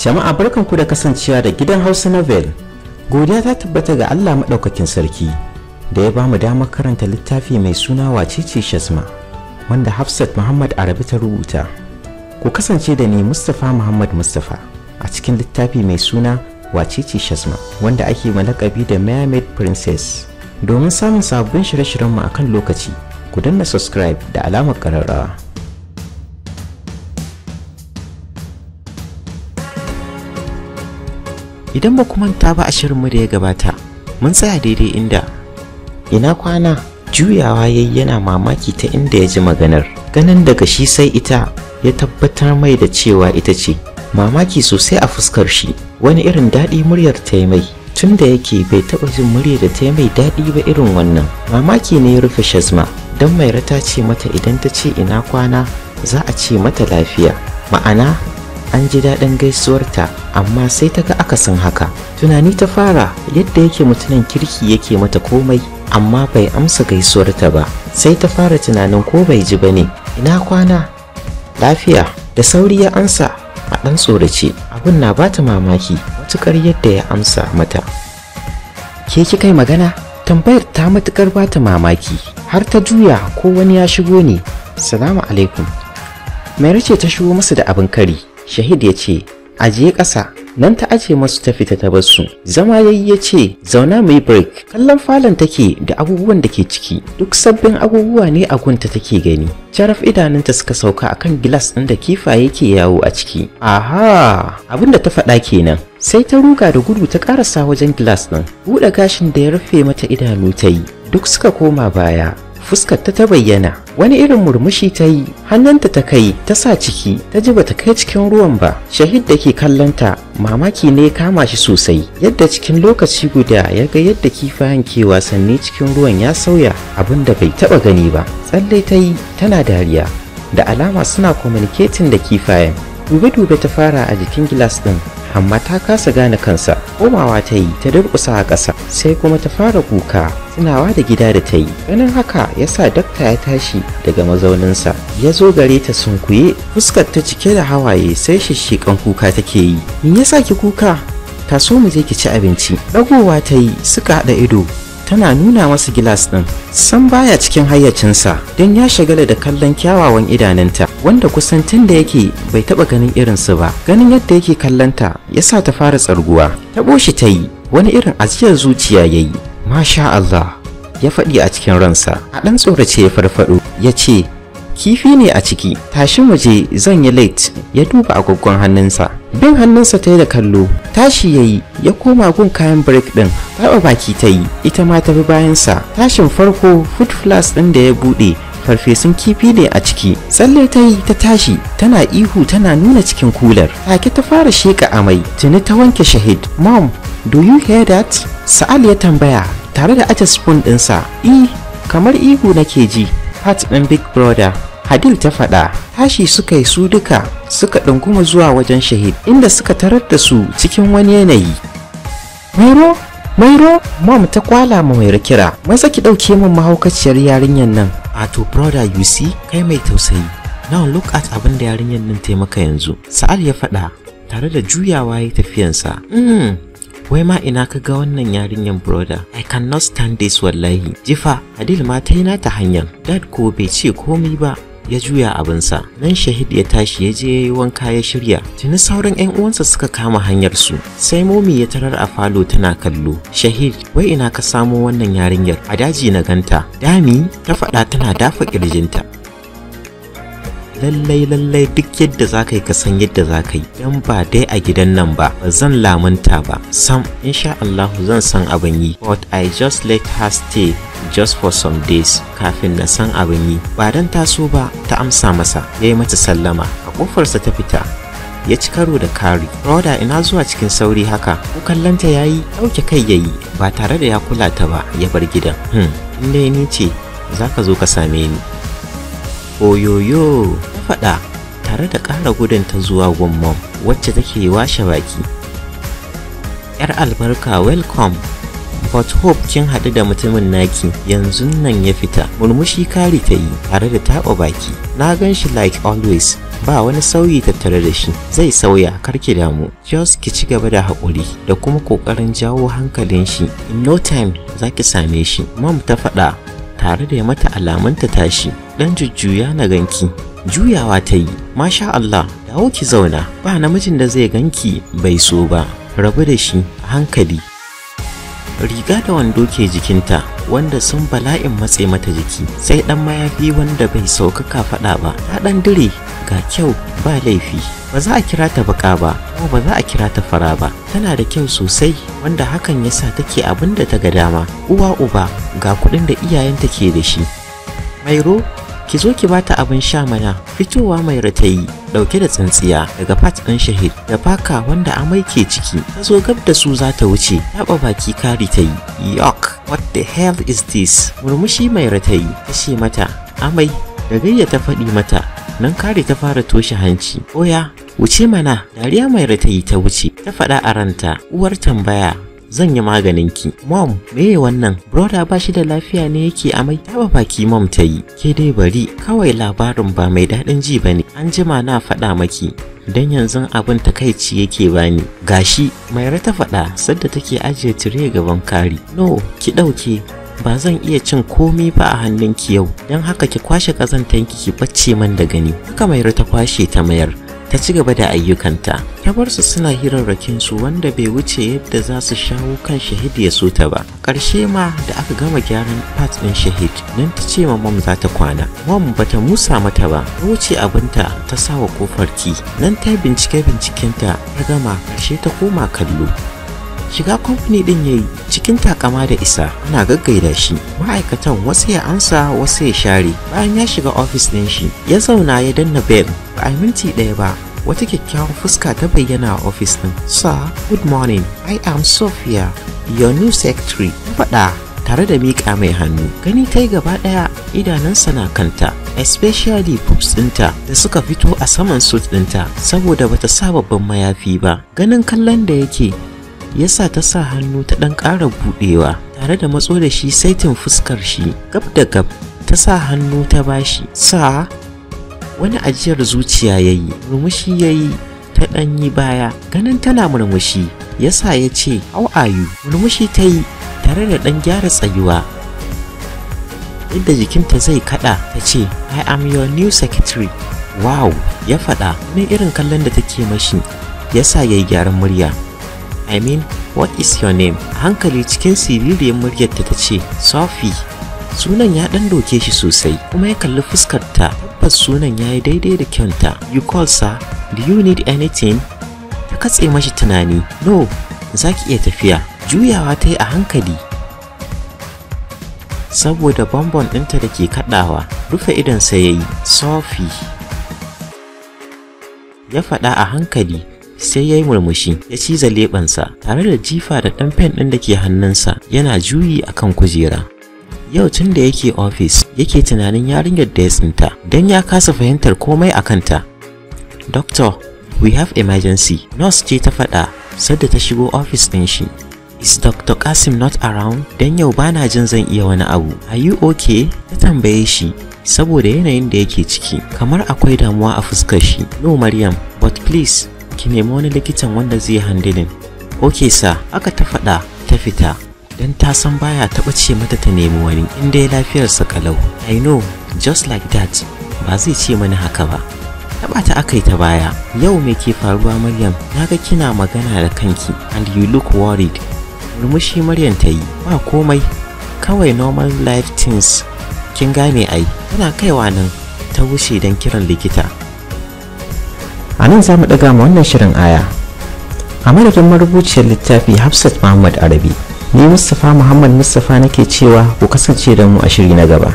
Jama'a, barkanku da kasancewa da Gidan Hausa Novel. Godiya ta tabbata ga Allah Maɗaukakin Sarki da ya bamu damar karanta littafi mai suna Wacece Shazma, wanda Hafsat Muhammad Arabi ta rubuta. Ku kasance da ni, Mustapha Muhammad Mustapha, a cikin littafi mai suna Wacece Shazma, wanda ake malakabi da Mermaid Princess. Domin samun sababbin shirye-shiryenmu akan lokaci, ku danna subscribe da alamar ƙararrawa. Idan ba ku manta ba, a shirinmu da ya gabata, mun tsaya daidai inda "Ina kwana?" Juyawa yayi yana mamaki ta inda ya ji maganar. Ganin daga shi sai ita ya tabbatar mai da cewa ita ce. Mamaki sosai a fuskar shi, wani irin daɗi muryar ta yi mai. Tun da yake bai taɓa jin muryar da ta yi mai daɗi ba irin wannan. Mamaki ne ya rufe Shazma, don Maira ta ce mata idan ta ce "Ina kwana?" za a ce mata "Lafiya". Ma'ana an ji daɗin gaisuwarta, amma sai ta ga akasin haka. Tunani ta fara, yadda yake mutumin kirki, yake mata komai, amma bai amsa gaisuwarta ba. Sai ta fara tunanin ko bai ji ba ne. "Ina kwana?" "Lafiya." Da sauri ya amsa a ɗan tsorace. Abin na bata mamaki matukar yadda ya amsa mata. "Ke kika yi magana?" Tambayar ta matukar bata mamaki, har ta juya ko wani ya shigo ne. "Salamu alaikum." Mai ce ta shigo masa da abin kari. Shahid ya ce, "Ajiye ƙasa." Nan ta aje masu, ta fita ta basu. Zama yayi, ya ce, "Zauna mu yi break." Kallon falon take da abubuwan da ke ciki, duk sabbin abubuwa ne a gunta take gani. Caraf idanunta suka sauka akan gilas ɗin da kifaye ke yawo a ciki. "Aha!" Abin da ta faɗa kenan. Sai ta ruga da gudu ta ƙarasa wajen gilas ɗin. Buɗe gashin da ya rufe mata idanu ta yi, duk suka koma baya. Fuskar ta ta bayyana. Wani irin murmushi ta yi, hannunta ta kai ta sa ciki, ta ji bata kai cikin ruwan ba. Shahid da ke kallonta, mamaki ne ya kama shi sosai, yadda cikin lokaci guda ya ga yadda kifayen ke wasanni cikin ruwan ya sauya, abin da bai taba gani ba. Tsalle ta yi tana dariya. Da alama suna communicating da kifayen. Dube-dube ta fara a jikin gilas din, amma ta kasa gane kansa. Komawa ta yi ta durƙusa a ƙasa, sai kuma ta fara kuka, tunawa da gida da ta yi. Ganin haka ya sa dakta ya tashi daga mazauninsa, ya zo gare ta sunkuye, fuskar ta cike da hawaye, sai shishiƙan kuka take yi. "Me yasa ki kuka? Taso mu je ki ci abinci." Ɗagowa ta yi, suka haɗa ido, tana nuna masa gilas ɗin. Sam baya cikin hayyacinsa, don ya shagala da kallon kyawawan idanunta, wanda kusan tun da yake bai taɓa ganin irinsu ba. Ganin yadda yake kallonta ya sa ta fara tsarguwa. Taɓo shi ta yi, wani irin ajiyar zuciya ya yi. "Masha Allah," ya faɗi a cikin ransa. A ɗan tsorace ya farfaɗo, ya ce, "Kifi ne a ciki. Tashi mu je, zan yi late." Ya duba agogon hannunsa. Bin hannunsa ta yi da kallo. Tashi ya yi, ya koma gun kayan break ɗin. Taɓa baki ta yi, ita ma ta bi bayansa. Tashin farko, food flask ɗin da ya buɗe, farfesun kifi ne a ciki. Tsalle ta yi ta tashi tana ihu, tana nuna cikin kular. Take ta fara sheka amai. Tuni ta wanke Shahid. "Mom, do you hear that?" Sa'al ya tambaya tare da aje spoon ɗinsa. "E, kamar ihu nake ji." "Part ɗin big brother," Hadil ta faɗa. Tashi suka yi su duka, suka ɗunguma zuwa wajen Shahid, inda suka tarar da su cikin wani yanayi. "Mairo, Mairo!" Mom ta kwala ma Mairo kira. "Maza ki ɗauke min mahaukaciyar yarinyar nan." "Ato brother, you see, kai mai tausayi. Now look at abin da yarinyar nan ta maka yanzu." Sa'al ya faɗa tare da juyawa ya tafiyansa. Wai ma ina ka ga wannan yarinyar, brother? I cannot stand this wallahi." Jifa Hadil ma ta yi nata hanyar. Dad ko bai ce komai ba, ya juya abinsa. Nan Shahid ya tashi, ya je ya yi wanka, ya shirya. Tuni sauran 'yan uwansa suka kama hanyar su. Sai Momi ya tarar a falo tana kallo. "Shahid, wai ina ka samo wannan yarinyar?" "A daji na ganta." "Dami," ta faɗa tana dafa ƙirjinta. "Lallai lallai, duk yadda za ka yi, ka san yadda za ka yi, don ba dai a gidan nan ba, ba zan lamunta ba sam." "Insha Allahu zan san abin yi, but I just let her stay just for some days kafin na san abin yi, ba don taso ba," ta amsa masa. Ya yi mata sallama. A kofarsa ta fita, ya ci karo da Kari. "Brother, ina zuwa cikin sauri haka?" Ko kallonta ya yi, ɗauke kai ya yi ba tare da ya kula ta ba, ya bar gidan. In dai ni ce, za ka zo ka same ni." "Oyoyo," ta faɗa tare da ƙara gudunta zuwa gun Mom, wacce take washe baki. "Yar albarka, welcome." But hope kin haɗu da mutumin naki yanzu nan ya fita. Murmushi Kari ta yi tare da taɓa baki. Na gan shi like always, ba wani sauyi tattare da shi. Zai sauya, karki damu. Just ki ci gaba da haƙuri da kuma ƙoƙarin jawo hankalin shi. In no time za ki same shi. Mom ta faɗa tare da ya mata alamun ta tashi. Dan jujjuya na ganki. Juyawa ta yi. Masha Allah, dawo ki zauna. Ba namijin da zai ganki bai so ba. Rabu da shi a hankali. Riga da wando ke jikinta wanda sun bala'in matse mata jiki, sai dan mayafi wanda bai sauka kafaɗa ba. Ta dan dire, ga kyau ba laifi. Ba za a kira ta baka ba, kuma ba za a kira ta fara ba. Tana da kyau sosai, wanda hakan yasa take abin da ta ga dama. Uwa uba ga kuɗin da iyayenta ke da shi. Mairo, ki zo ki bata abin sha mana. Fitowa Mairo ta yi dauke da tsintsiya daga part ɗin Shahid da faka wanda amai ke ciki. Ta zo gab da su za ta wuce. Taɓa baki Kari ta yi. Yuck, what the hell is this? Murmushi Mairo ta yi, ta ce mata amai. Da gayya ta faɗi mata. Nan Kari ta fara toshe hanci. Oya, wuce mana. Dariya Mairo ta yi ta wuce. Ta faɗa a ranta, uwar tambaya, zan yi maganinki. Mom, meye wannan? Brother ba shi da lafiya ne yake amai? Taba baki mom ta yi. Ke dai bari, kawai labarin ba mai daɗin ji bane. An jima na faɗa maki. Dan yanzu abin takaici yake bani. Gashi, Mairo ta faɗa sadda take ajiye tire gaban Kari. No, ki ɗauke. Ba zan iya cin komai ba a hannunki yau. Don haka ki kwashe ƙazantanki ki bacce man da gani. Haka Mairo ta kwashe ta mayar. Ta ci gaba da ayyukanta. Ta bar su suna hirarrakin su wanda bai wuce yadda za su shawo kan Shahid ya so ta ba. Ƙarshe ma da aka gama gyaran part ɗin Shahid, nan ta ce ma mom za ta kwana. Mom bata musa mata ba, ta wuce abinta ta sawa kofar ki. Nan ta bincike bincikenta ta gama, ƙarshe ta koma kallo. Shiga kamfani din yayi cikin takama da isa, ana gaggaida shi. Ma'aikatan wasu ya ansa, wasu ya share. Bayan ya shiga ofis din shi, ya zauna ya danna bell. Ba a minti ɗaya ba, wata kyakkyawan fuska ta bayyana a ofis din. Sir, good morning. I am Sophia, your new secretary. Ta faɗa tare da miƙa mai hannu. Gani ta yi gaba ɗaya idanunsa na kanta, especially boobs ɗinta da suka fito a saman suit ɗinta saboda bata sa babban mayafi ba. Ganin kallon da yake yasa ta sa hannu ta ɗan ƙara buɗewa tare da matso da shi saitin fuskar shi gab da gab. Ta sa hannu ta bashi. Sa wani ajiyar zuciya ya yi, murmushi ya yi, ta ɗan yi baya. Ganin tana murmushi yasa ya ce, how are you? Murmushi ta yi tare da ɗan gyara tsayuwa yadda jikinta zai kaɗa, ta ce, I am your new secretary. Wow, ya faɗa. Wani irin kallon da take mashi yasa ya yi gyaran murya. I mean, what is your name? A hankali cikin siririyar muryarta ta ce, Sophie. Sunan ya ɗan doke shi sosai, kuma ya kalli fuskarta. Tabbas sunan ya yi daidai da kyauta. You call, sir, do you need anything? Ta katse mashi tunani. No, za ki iya tafiya. Juyawa ta yi a hankali saboda bambon ɗinta da ke kaɗawa. Rufe idonsa ya yi. Sophie, ya faɗa a hankali. Sai ya yi murmushi, ya ciza leɓensa tare da jifa da ɗan pen ɗin da ke hannunsa yana juyi a kan kujera. Yau tun da yake ofis yake tunanin yarinyar da ya tsinta, don ya kasa fahimtar komai a kanta. Doctor, we have emergency. Nurse ce ta faɗa sadda ta shigo ofis ɗin shi. Is Dr. Kasim not around? Don yau bana jin zan iya wani abu. Are you okay? Ta tambaye shi saboda yanayin da yake ciki, kamar akwai damuwa a fuskar shi. No Maryam, but please ki nemi wani likitan wanda zai handling. Okay sir, aka ta faɗa ta fita. Don ta san baya taɓa ce mata ta nemi wani in dai lafiyarsa kalau. I know, just like that, ba zai ce mani haka ba. Taɓa ta aka yi ta baya. Yau me ke faruwa, Maryam? Na ga kina magana da kanki and you look worried. Murmushi Maryam ta yi. Ba komai, kawai normal life things. Kin gane ai. Tana kaiwa nan ta wuce don kiran likita. A nan za mu ɗaga ma wannan shirin aya. A madadin marubuciyar littafi Hafsat Muhammad Arabi, ni Mustapha Muhammad Mustapha nake cewa ku kasance da mu a shiri na gaba.